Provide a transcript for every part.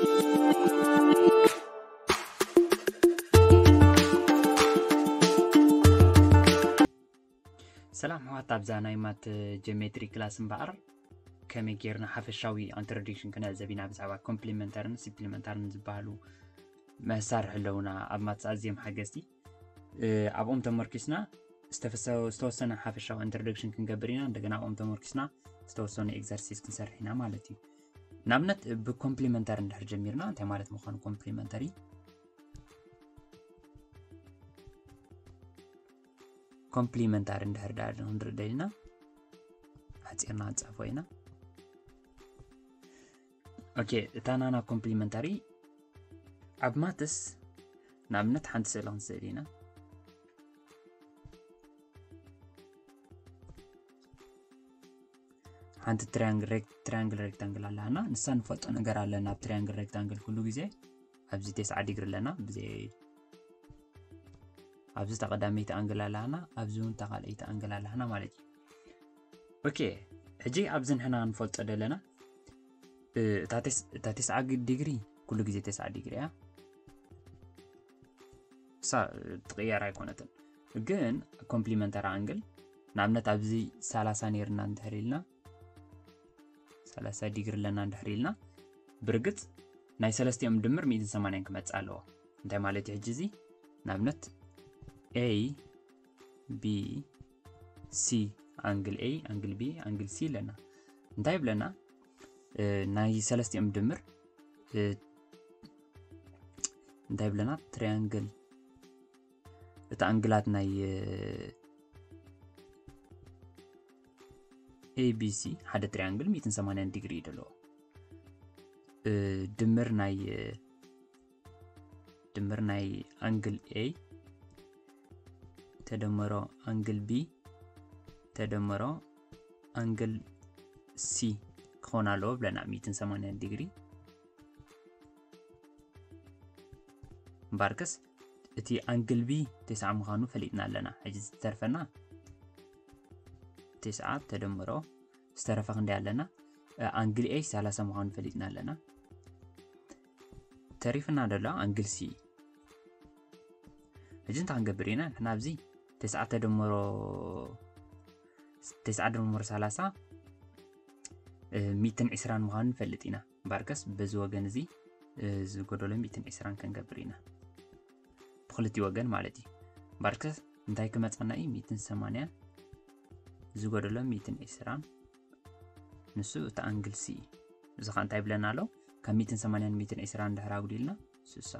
ሰላም ኣሕዋት፣ ኣብዛ ናይ ማት ጀሜትሪ ክላስ እምበኣር ከመይ ጌርና ሓፈሻዊ ኢንትሮዳክሽን ክነዕዘብ ኢና። ብዛዕባ ኮምፕሊመንተርን ሲፕሊመንተርን ዝበሃሉ መሳርሒ ኣለውና ኣብ ማትስ ኣዝዮም ሓገዝቲ። ኣብኦም ተመርኪስና ዝተወሰነ ሓፈሻዊ ኢንትሮዳክሽን ክንገብር ኢና። እንደገና ኣብኦም ተመርኪስና ዝተወሰኑ ኤግዘርሲስ ክንሰርሕ ኢና ማለት እዩ። ንኣብነት ብኮምፕሊመንተሪ እንድሕር ጀሚርና እንታይ ማለት ምዃኑ ኮምፕሊመንተሪ ኮምፕሊመንታሪ እንድሕር ደኣ ክንርኢ ደሊና ሓፂርና ንፅሕፎ ኢና። ኦኬ፣ እታ ናና ኮምፕሊመንታሪ ኣብ ማትስ ንኣብነት ሓንቲ ስእሊ ክንስእል ኢና። ሓንቲ ትሪያንግል ሬክታንግል ኣላና። ንሳ ንፈልጦ ነገር ኣለና ኣብ ትሪያንግል ሬክታንግል ኩሉ ግዜ ኣብዚ ተስዓ ዲግሪ ኣለና። ብዘይ ኣብዚ ተቐዳመይቲ ኣንግል ኣላና፣ ኣብዚ እውን ተኻልኣይቲ ኣንግል ኣላና ማለት እዩ። ኦኬ፣ ሕጂ ኣብዚ ንሕና ንፈልጦ ዘለና እታ ተስዓ ዲግሪ ኩሉ ግዜ ተስዓ ዲግሪ እያ። እሳ ትቕየር ኣይኮነትን። ግን ኮምፕሊመንተሪ ኣንግል ንኣብነት ኣብዚ ሰላሳ ነይርና እንድሕር ኢልና ሰላሳ ዲግሪ ኣለና እንድሕር ኢልና ብርግፅ ናይ ሰለስቲኦም ድምር ሚእትን ሰማንያን ክመፅእ ኣለዎ። እንታይ ማለት እዩ? ሕጂ እዚ ንኣብነት ኤ ቢ ሲ ኣንግል ኤ ኣንግል ቢ ኣንግል ሲ ኣለና። እንታይ ይብለና? ናይ ሰለስቲኦም ድምር እንታይ ይብለና? ትሪያንግል እቲ ኣንግላት ናይ ኤ ቢ ሲ ሓደ ትሪያንግል ሚእትን ሰማንያን ዲግሪ እዩ ዘለዎ። ድምር ናይ ድምር ናይ ኣንግል ኤ ተደመሮ ኣንግል ቢ ተደመሮ ኣንግል ሲ ክኾን ኣለዎ ብለና ሚእትን ሰማንያን ዲግሪ። እምበኣርከስ እቲ ኣንግል ቢ ተስዓ ምዃኑ ፈሊጥና ኣለና። ሕጂ ዝተርፈና ተስዓ ተደምሮ ዝተረፈ ክንደይ ኣለና? ኣንግል ኤ ሰላሳ ምዃኑ ፈሊጥና ኣለና። ተሪፍና ዘሎ ኣንግል ሲ። ሕጂ እንታይ ክንገብር ኢና? ንሕና ኣብዚ ተስዓ ተደምሮ ተስዓ ደምሮ ሰላሳ ሚእትን ዕስራን ምዃኑ ንፈልጥ ኢና። እምበኣርከስ በዚ ወገን እዚ ዝጎደሎ ሚእትን ዕስራን ክንገብር ኢና፣ ብክልቲኡ ወገን ማለት እዩ። እምበኣርከስ እንታይ ክመፀና እዩ? ሚእትን ሰማንያን ዝጎደሎ ሚእትን ዕስራን፣ ንሱ እቲ ኣንግል ሲ እዩ። እዚ ከዓ እንታይ ይብለና ኣሎ? ካብ ሚእትን ሰማንያን ሚእትን ዕስራን ድሕር ኣጉዲልና ስሳ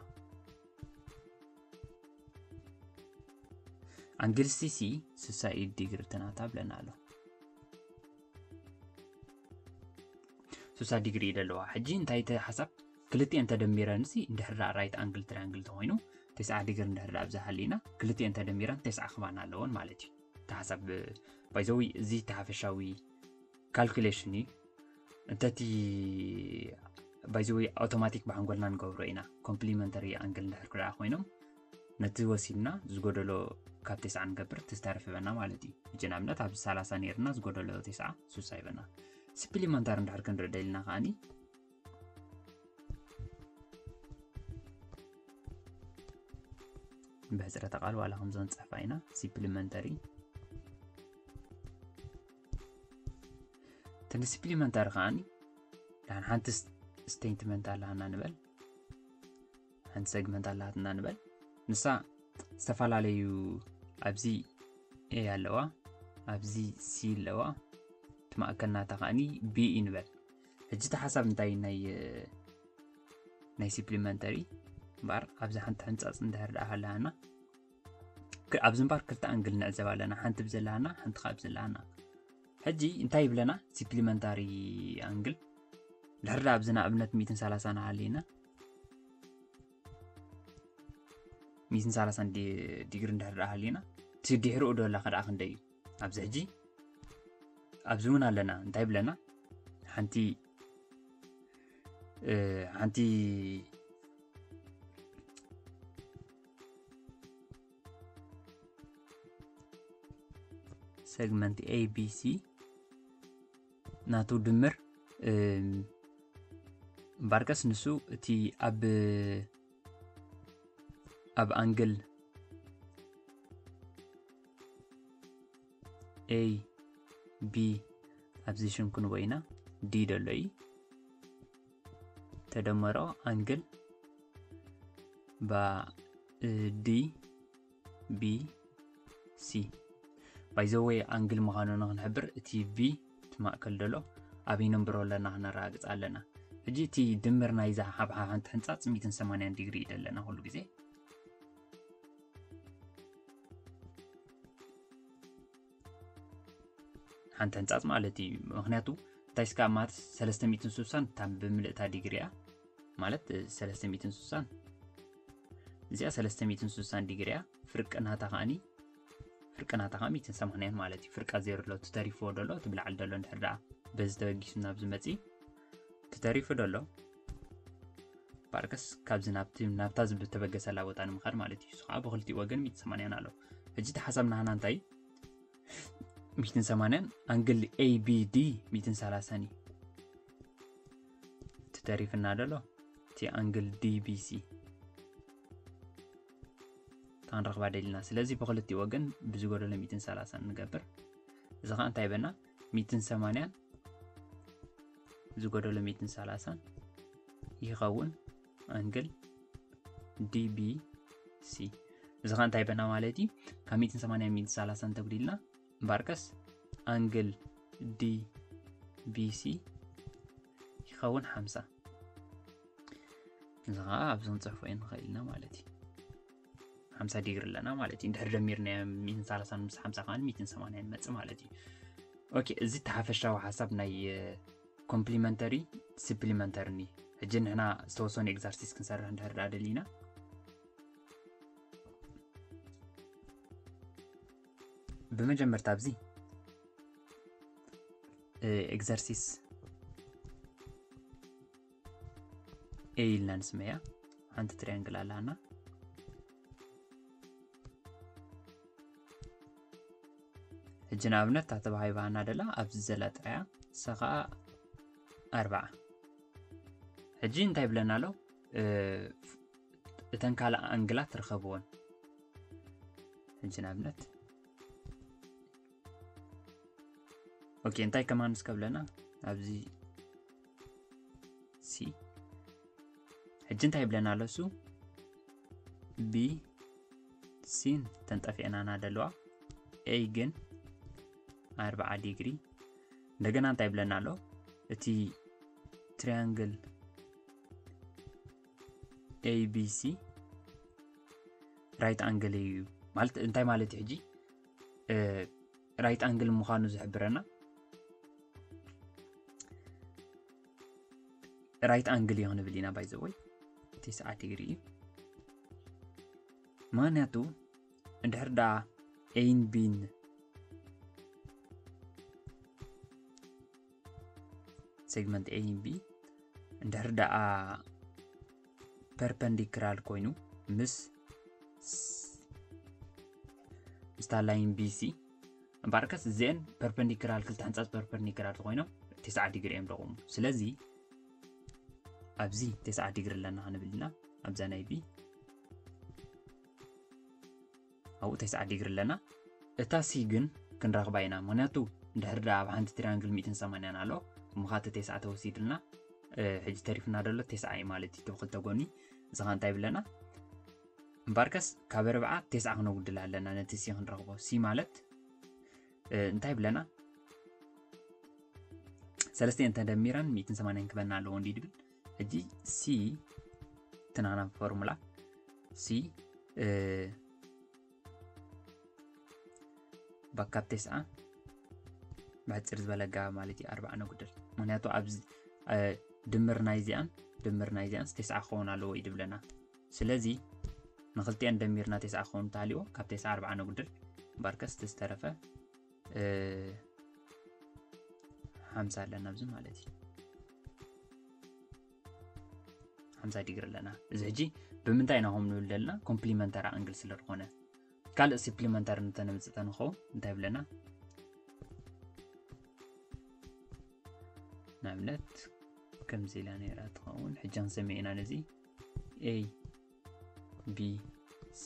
ኣንግል ሲ ሲ ስሳ ዲግሪ ትናታ ብለና ኣሎ። ስሳ ዲግሪ እዩ ዘለዋ። ሕጂ እንታይ እቲ ሓሳብ? ክልቲኤን ተደሚረን ሲ እንድሕር ደኣ ራይት ኣንግል ትሪያንግል ተኮይኑ ተስዓ ዲግሪ እንድሕር ደኣ ኣብዛ ሃሊና ክልቲኤን ተደሚረን ተስዓ ክባና ኣለወን ማለት እዩ። እቲ ሓሳብ ባይዘዊ እዚ ተሓፈሻዊ ካልኩሌሽን እዩ። እንተቲ ባይዘዊ ኣውቶማቲክ ብሓንጎልና ንገብሮ ኢና። ኮምፕሊመንተሪ ኣንግል እንድሕር ክደኣ ኮይኖም ነቲ ወሲድና ዝጎደሎ ካብ ተስዓ ንገብር እቲ ዝተረፈ በና ማለት እዩ። ሕጂ ንኣብነት ኣብዚ ሰላሳ ነይርና ዝጎደሎ ተስዓ ስሳ ይበና። ስፕሊመንታሪ እንድሕር ክንርኢ ደሊና ከዓኒ ብሕፅረተ ቃል ዋላ ከምዞ ንፅሕፋ ኢና። ሲፕሊመንተሪ እቲ ንሲፕሊመንተሪ ከዓኒ ደሓን ሓንቲ ስቴትመንት ኣለሃና ንበል፣ ሓንቲ ሰግመንት ኣለሃትና ንበል። ንሳ ዝተፈላለዩ ኣብዚ ኤ ኣለዋ፣ ኣብዚ ሲ ኣለዋ፣ እቲ ማእከል ናታ ከዓኒ ቢ እዩ ንበል። ሕጂ እቲ ሓሳብ እንታይ ናይ ናይ ሲፕሊመንተሪ እምበኣር ኣብዚ ሓንቲ ሕንፃፅ እንድሕር ደኣ ሃለሃና ኣብዚ እምበኣር ክልተ ኣንግል ንዕዘብ ኣለና፣ ሓንቲ ብዘለሃና ሓንቲ ካብ ዘለሃና። ሕጂ እንታይ ይብለና? ሲፕሊመንታሪ ኣንግል ድሕር ደኣ ኣብዚ ንኣብነት ሚእትን ሰላሳን ሃሊና ሚእትን ሰላሳን ዲግሪ እንድሕር ደኣ ሃሊና እቲ ድሕርኡ ዶ ኣላ ከደኣ ክንደይ እዩ? ኣብዚ ሕጂ ኣብዚ እውን ኣለና። እንታይ ይብለና? ሓንቲ ሓንቲ ሰግመንት ኤ ቢ ሲ ናቱ ድምር እምበኣርከስ ንሱ እቲ ኣብ ኣብ ኣንግል A B ኣብዚ ሽም ክንቦ ኢና D ደሎ እዩ ተደመሮ ኣንግል ባ D B C by the way ኣንግል ምዃኑ ንክንሕብር እቲ B እቲ ማእከል ደሎ ኣበይ ነንብሮ ኣለና ክነረጋግፅ ኣለና። ሕጂ እቲ ድምር ናይዛ ሓብሓ ሓንቲ ሕንፃፅ ሚትን ሰማንያን ዲግሪ እዩ ደለና ኩሉ ግዜ ሓንቲ ሕንፃፅ ማለት እዩ። ምክንያቱ እንታይ ስካ ማለት ሰለስተ ሚትን ስሳን እታ ብምልእታ ዲግሪ እያ ማለት ሰለስተ ሚትን ስሳን እዚኣ ሰለስተ ሚትን ስሳን ዲግሪ እያ። ፍርቂ ናታ ከዓኒ ፍርቂ ናታ ከዓ ሚትን ሰማንያን ማለት እዩ። ፍርቃ ዜሮ ኣሎ እቲ ተሪፍዎ ደሎ እቲ ብላዕሊ ደሎ እንድሕር ደኣ በዚ ተበጊሱ ናብ ዝመፅእ እቲ ተሪፉ ደሎ ባርከስ ካብዚ ናብቲ ናብታ ዝተበገሰላ ቦታ ንምኻድ ማለት እዩ። እሱ ከዓ ብክልቲኡ ወገን ሚትን ሰማንያን ኣሎ። ሕጂ እቲ ሓሳብ ናህና እንታይ ሚትን ሰማንያን ኣንግል A B D ሚትን ሰላሳን እዩ። እቲ ተሪፍና ደሎ እቲ ኣንግል D B C እታ ክንረኽባ ደሊና። ስለዚ ብክልቲኡ ወገን ብዝጎደሎ ሚትን ሰላሳን ንገብር። እዚ ከዓ እንታይ ይበና ሚትን ሰማንያን ዝጎደሎ ሚትን ሰላሳን ይኸውን ኣንግል D B C። እዚ ከዓ እንታይ ይበና ማለት እዩ ካብ ሚትን ሰማንያን ሚትን ሰላሳን ተጉዲልና እምበኣርከስ ኣንግል D B C ይኸውን ሓምሳ። እዚ ከዓ ኣብዚ ክንፅሕፎ እዩ ንኽእል ኢና ማለት እዩ። ሓምሳ ዲግሪ ኣለና ማለት እዩ። እንድሕር ደሚርናዮ ሚትን ሰላሳን ምስ ሓምሳ ከዓ ሚትን ሰማንያን ይመፅእ ማለት እዩ። ኦኬ እዚ ተሓፈሻዊ ሓሳብ ናይ ኮምፕሊመንተሪ ስፕሊመንተሪ ኒ ሕጂ ንሕና ዝተወሰኑ ኤግዛርሲስ ክንሰርሕ እንድሕር ደኣ ደሊና ብመጀመርታ ኣብዚ ኤግዘርሲስ A ኢልና ንስመያ ሓንቲ ትሪያንግል ኣላና። ሕጂ ንኣብነት እታ ተባሂባና ደላ ኣብዚ ዘላ ጥራያ ንሳ ከዓ ኣርባዓ። ሕጂ እንታይ ይብለና ኣሎ? እተን ካልእ ኣንግላት ትርከብዎን። ሕጂ ንኣብነት ኦኬ እንታይ ከማን እስከ ብለና ኣብዚ C ሕጂ እንታይ ይብለና ኣሎ እሱ B C ን ተንጠፊአናና ደለዋ A ግን ኣርባዓ ዲግሪ እንደገና እንታይ ይብለና ኣሎ እቲ ትሪያንግል A B C right angle እዩ ማለት እንታይ ማለት እዩ ሕጂ right angle ምዃኑ ዝሕብረና right angle እዩ ክንብል ኢና by the way ተስዓ ዲግሪ እዩ ምክንያቱ እንድሕር ደኣ A ን B ን segment A ን B እንድሕር ደኣ perpendicular ኮይኑ ምስ ምስታ line B C እምበኣርከስ እዚአን perpendicular ክልተ ሕንፃፅ perpendicular ተኮይኖም ተስዓ ዲግሪ እዮም ደቑሙ ስለዚ ኣብዚ ተስዓ ዲግሪ ኣለና ክንብል ኢና ኣብዛ ናይ B ኣብኡ ተስዓ ዲግሪ ኣለና እታ C ግን ክንረኽባ ኢና ምክንያቱ እንድሕር ደኣ ኣብ ሓንቲ ትሪያንግል ሚትን ሰማንያን ኣሎ እሞ ከዓ እቲ ተስዓ ተወሲድልና ሕጂ ተሪፍና ደሎ ተስዓ እዩ ማለት እዩ ክልተ ጎኒ እዚ ከዓ እንታይ ይብለና እምበኣርከስ ካብ ኣርብዓ ተስዓ ክነጉድል ኣለና ነቲ C ክንረኽቦ C ማለት እንታይ ይብለና ሰለስቲአን ተደሚረን ሚትን ሰማንያን ክበና ኣለዎ እንዲ ድብል ሕጂ C ትናና ፎርሙላ C ባካብ ተስዓ ብሕፅር ዝበለ ኣገባብ ማለት እዩ ኣርባዓ ነጉድል ምክንያቱ ኣብዚ ድምር ናይዚኣን ድምር ናይዚኣን ተስዓ ክኸውን ኣለዎ እዩ ድብለና ስለዚ ንክልቲአን ደሚርና ተስዓ ክኸውን እንተሃልዎ ካብ ተስዓ ኣርባዓ ነጉድል እምበኣርከስ ዝተረፈ ሓምሳ ኣለና ኣብዚ ማለት እዩ ሓምሳ ዲግሪ ኣለና እዚ ሕጂ ብምንታይ ኢና ከም ንብል ዘለና ኮምፕሊመንተሪ ኣንግል ስለ ዝኾነ ካልእ ሲፕሊመንተሪ እንተነምፅእ ተንኸውን እንታይ ብለና ንኣብነት ከምዚ ኢላ ነይራ ትኸውን። ሕጂ ክንሰምዕ ኢና ነዚ A B C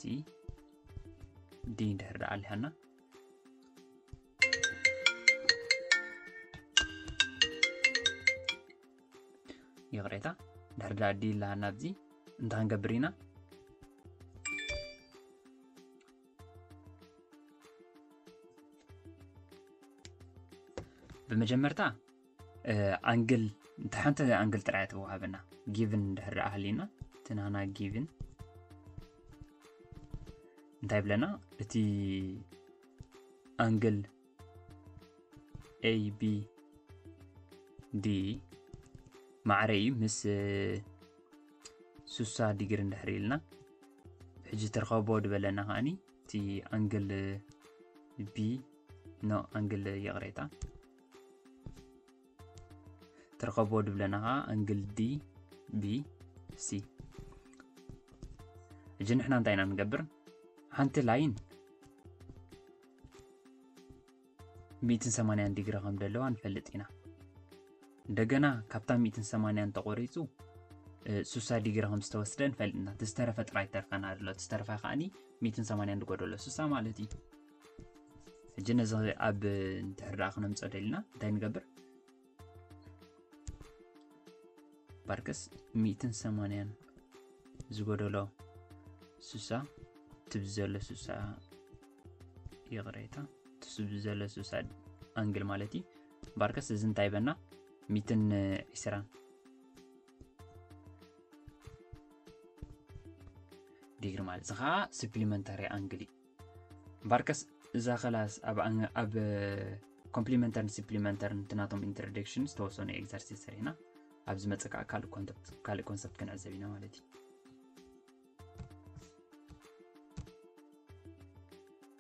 D እንድሕር ደኣ ኣሊሃና። ይቕሬታ፣ ድሕር ደኣ D ኣለሃና ኣብዚ። እንታይ ክንገብር ኢና? ብመጀመርታ ኣንግል እንተ ሓንቲ ኣንግል ጥራይ ትወሃበና። ጊቭን እንድሕር ደኣ ሃሊና፣ እቲ ናና ጊቭን እንታይ ይብለና? እቲ ኣንግል A B D ማዕረ እዩ ምስ ሱሳ ዲግሪ እንድሕር ኢልና፣ ሕጂ ትርኸቦ ድበለና ከኣኒ እቲ ኣንግል B no ኣንግል ይቕሬታ ትርኸቦ ድብለና ከዓ ኣንግል D B C። ሕጂ ንሕና እንታይ ኢና ንገብር? ሓንቲ ላይን ሚእትን ሰማንያን ዲግሪ ከም ዘለዋ ንፈልጥ ኢና። እንደገና ካብታ ሚእትን ሰማንያን ተቆሪፁ ሱሳ ዲግሪ ከም ዝተወስደ ንፈልጥ ኢና። እቲ ዝተረፈ ጥራይ ተርፈና ኣሎ። እቲ ዝተረፈ ከዓኒ ሚእትን ሰማንያን ዝጎደሎ ሱሳ ማለት እዩ። ሕጂ ነዚ ኣብ እንድሕር ደኣ ክነምፅኦ ደሊና እንታይ ንገብር? ባርከስ ሚእትን ሰማንያን ዝጎደሎ ሱሳ ትብዚ ዘሎ ሱሳ ይቕሬታ ትብዚ ዘሎ ሱሳ ኣንግል ማለት እዩ። ባርከስ እዚ እንታይ በና? ሚእትን ዒስራን ዲግሪ ማለት እዚ ከዓ supplementary ኣንግል እዩ። ባርከስ እዛ ክላስ ኣብ ኣን- ኣብ ኮምፕሊመንተርን ስፕሊመንተርን እቲ ናቶም ኢንትሮደክሽን ዝተወሰኑ ኤግዘርሲስ ሰሪሕና ኣብ ዝመፅእ ከዓ ካልእ ኮንሰፕት ካልእ ኮንሰፕት ክንዕዘብ ኢና ማለት እዩ።